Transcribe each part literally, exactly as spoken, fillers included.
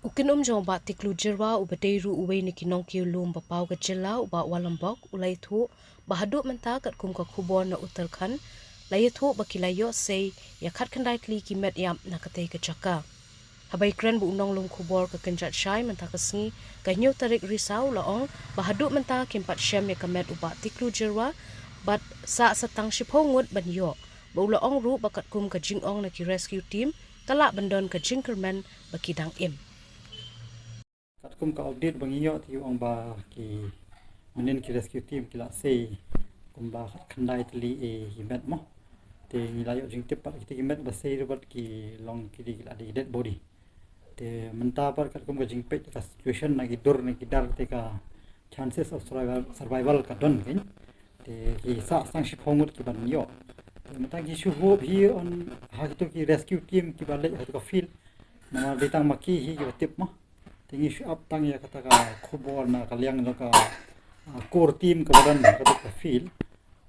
U kynum jong u Bah Tiklu Jyrwa, uba dei ruh uwei na ki nongkiew lum ba paw ka jylla, u Bah Walambok, u la ïathuh ba haduh mynta, katkum ka khubor na Uttarakhand, la ïathuh ba ki la ïoh sei ïa khatkhyndai tylli ki met ïap na katei ka jaka. Haba ïakren bad u nonglum khubor ka Kynjat Shai mynta ka sngi, ka hynñiew tarik Risaw, u la ong ba haduh mynta kim pat shem ïa ka met u Bah Tiklu Jyrwa, bad sah sa tang shiphew ngut ban ïoh. Bad u la ong ruh ba katkum ka jingong na ki rescue team, ka lah ban don ka jingkyrmen ba ki dang im. Katkum ka update ba ngi ïoh, te ki ong ba ki mynnin ki rescue team ki la sei kumba khatkhyndai tylli, eh, ki met mo. Te ngi la ïoh jingtip pat kita ki met ba sei ruh pat ki long ki dei, ki la dei dead body. Te mynta pat katkum ka jingpeit ka situation na ki dur na ki dar, te ka chances of survival, survival ka don kein. Te ki sah sa tang shiphew ngut ki ban ïoh. Te mynta ki shu hope hi on ha kito ki rescue team kiba leit ha kito ka field. Namar dei tang ma ki hi kiba tip mo. Te ngi shu ap tang ïa kata ka khubor na ka liang jong ka, ah, core team kaba don ha kata ka field.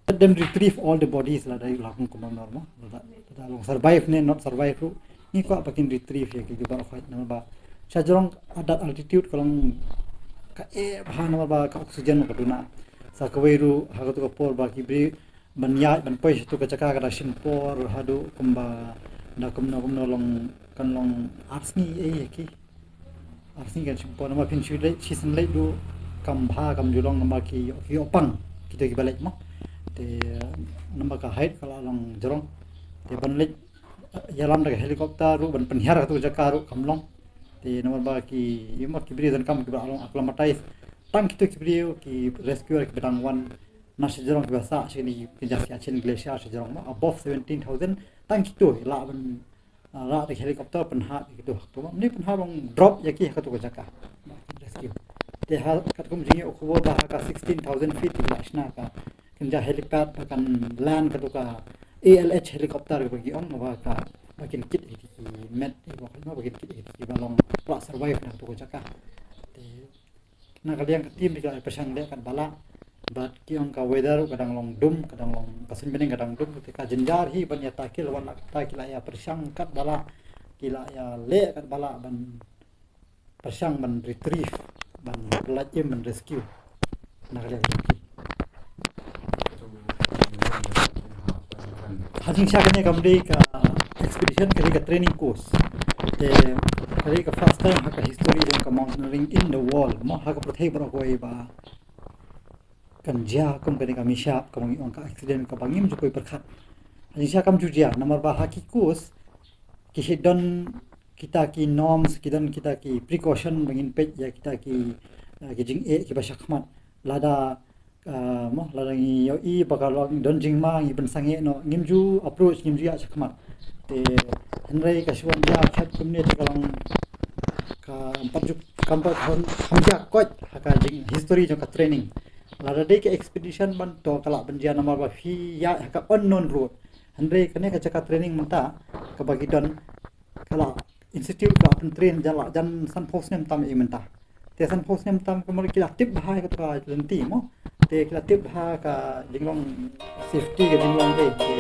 Let them retrieve all the bodies, lada ïa la kum kumno mo. Lada, lada long survive ne not survive ruh, ngi kwah ba kin retrieve ïa ki baroh khoit, namar ba sha jrong at that altitude ka long ka eh bha, namar ba ka oxygen ka duna. Sa kawei ruh ha katu ka por ba ki briew ban ïaid ban poi sha tu ka jaka ka da shim por haduh kumba da kumno kumno long, kan long ar sngi eh ïa ki. Ar sngi kan shim por, namar phin shu leit shisien leit ruh kam bha, kam ju long, namar ki ïoh, ki ïoh pang kito kiba leit mo. Te namar ka height ka la long jrong. Te ban leit ïalam da ka helicopter ruh ban pynhiar katu ka jaka ruh kam long. Te namar ba ki, ïa mo, ki briew donkam kiba long acclimatized. Tang kito ki briew ki rescuer kiba dang wan na sha jrong kiba sah sha kine ki Kynja Siachen Glacier sha jrong mo, above seventeen thousand, tang kito lah ban, ah, rah da ka helicopter pynhap ïa kito ha kto mo. Mynne pynhap long drop ïa ki ha katu ka jaka. Rescue. Te ha katkum jingïoh khubor ba ha ka sixteen thousand feet ki la shna ka Kynja helipad ba kan land katu ka A L H helicopter ba ki ong, ba ka, ba kin kit ïa ki met, ba kin kit ïa ki ba long, ba survive na katu ka jaka. Te na ka liang ka team ki la pyrshang leh katba lah, bad ki ong ka weather ka dang long dum, ka dang long, ka suiñ bneng ka dang dum, te ka jynjar hi ban ïa tackle, wat la katta ki la ïa pyrshang katba lah, ki la ïa leh katba lah ban pyrshang ban retrieve, ban pyllait im, ban rescue na ka liang ka team. Ha jingshisha kane kam dei ka expedition, ka dei ka training course. Te ka dei ka first time ha ka history jong ka mountaineering in the world mo, ha ka pyrthei baroh kawei ba kan jia kum kane ka mishap, kaba ngi ong ka accident, kaba ngim ju poi pyrkhat. Ha jingshisha kam ju jia, namar ba ha ki course ki shu don kita ki norms, ki don kita ki precaution ba ngin peit ïa kita ki, eh, ki jingeh kiba shakhmat. Lada, ah, mo, lada ngi ïohi ba ka long don jingma, ngi pynsangeh noh, ngim ju approach, ngim ju ïaid shakhmat. Te hynrei ka shu wan jia khet kumne, te ka long ka, em pat ju, kam pat kham, kham jia koit ha ka jing history jong ka training. Lada dei ka expedition ban to ka lah ban jia, namar ba phi ïaid ha ka unknown road. Hynrei kane ka jaka training mynta kaba ki don, ka la institute ka pyntrain jan la jan sanphew snem tam ïa mynta. Te sanphew snem tam ka mut ki la tip bha ïa katu ka lynti mo. Te ki la tip bha ka jinglong safety, ka jinglong eh, te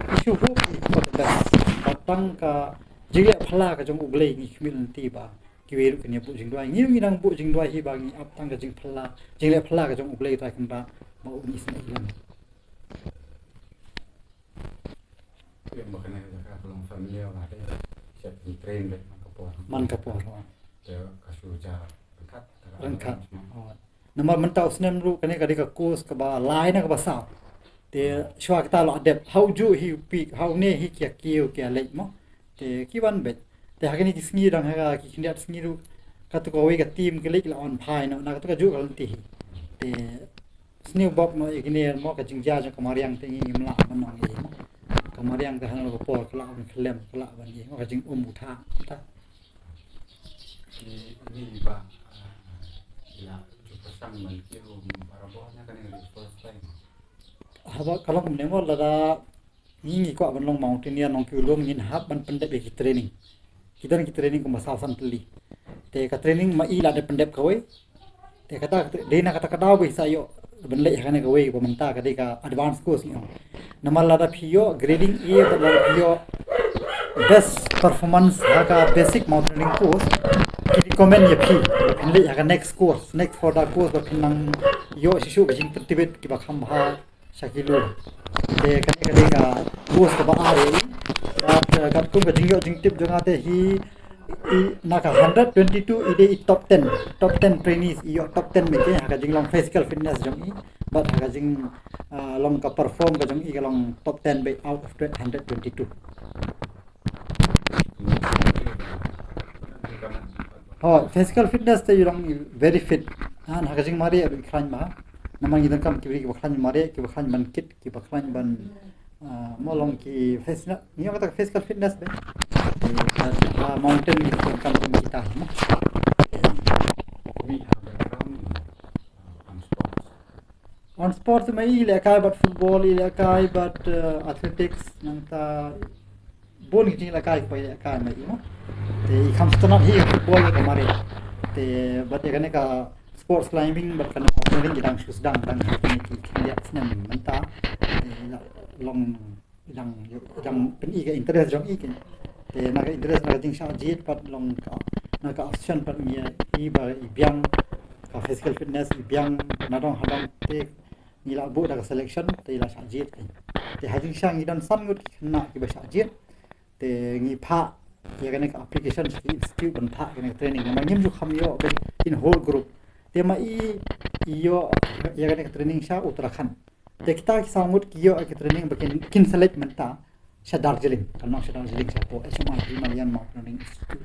ki shu hope for the best. Bad tang ka jingleh phylla ka jong U Blei, ngi khmih lynti ba kiwei ruh kin ïa buh jingduwai. Ngi, ngi dang buh jingduwai hi ba ngi ap tang ka jingphylla, jingleh phylla ka jong U Blei, Trai Kynrad, ba un isynei lem. Ïa, ba kane ka jaka ka long familiar ba dei, shet train beit man ka por. Man ka por, oh. Te ka shu jia ryngkat, ryngkat. Oh. Namar mynta u snem ruh kane ka dei ka course kaba lai na kaba saw. Te shuwa kata la dep, ha u juh hi u peak, ha une hi ki ïa kiew ki ïa leit mo. Te ki wan beit. Te ha kine ki sngi dang ha ki khyndiat sngi ruh, katu kawei ka team ki leit la wan phai noh na katu ka juh ka lynti hi. Te sniew bok noh ïa kine mo, ka jingjia jong ka mariang te ngi ngim lah ban ong ei mo. Ka mariang te hangno ka por ka lah ban khlem, ka lah ban ei mo, ka jingum u thah ta. Ki, ki ba, ah, ïa, ju pyrshang ban kiew barabor ne kane ka dei first time? Haba ka long kumne mo, lada ngi, ngi kwah ban long mountaineer, nongkiew lum, ngin hap ban pyndep ïa ki training. Ki don ki training kumba saw san tylli. Te ka training ma i la dep pyndep kawei. Te kata, dei na kata ka daw ba i sa ïoh ban leit ha kane kawei ba mynta ka dei ka advance course ngi ong. Namar lada phi ïoh grading A, bad lada phi ïoh best performance ha ka basic mountaineering course, ki recommend ïa phi ba phin leit ha ka next course, next further course ba phin nang ïoh shisha ka jingpyntbit kiba kham bha sha ki lum. Te kane ka dei ka course kaba ar ïa i. Bad, eh, katkum ka jingïoh jingtip jong nga te hi, i, na ka hundred twenty-two i dei i top ten, top ten trainees, i ïoh top ten beit ha ka jinglong physical fitness jong i. Bad ha ka jing, ah, long ka perform ka jong i ka long top ten beit out of hundred twenty-two. Hooid, physical fitness te i long very fit. Ha, ha ka jingmareh i khlaiñ bha. Namar ngi donkam ki briew kiba khlaiñ mareh, kiba khlaiñ ban kit, kiba khlaiñ ban, ah, mo long ki physical, ngi ong kata physical fitness beit. Ki, ah, mountain ngi donkam kita mo. On sports ma i lehkai bad football, i lehkai bad, eh, athletics, nangta bun ki jingïalehkai kiba i lehkai ma i mo. Te i kham sngewtynnat hi football ka mareh. Te bad ïa kane ka sports climbing bad kane ka mountaineering ki dang shu sdang, dang shu kine ki khyndiat snem mynta. Te i la long, i dang, i dang pyni ka interest jong i kine. Te na ka interest na ka jingshah jied pat long ka, na ka option pat ngi i ba i biang ka physical fitness i biang nadong hadong te ngi la buh da ka selection te i la shah jied. Te ha jingshisha ngi don san ngut ki khynnah kiba shah jied. Te ngi phah ïa kane ka application sha ki institute ban phah kane ka training. Namar ngim ju kham ïoh ban in whole group. Te ma i, i ïoh ïa kane ka training sha Uttarakhand. Te kita ki saw ngut ki ïoh ïa ka training ba kin, kin select mynta sha Darjeeling. Kan long sha Darjeeling shapoh H M I, Himalayan Mountaineering Institute.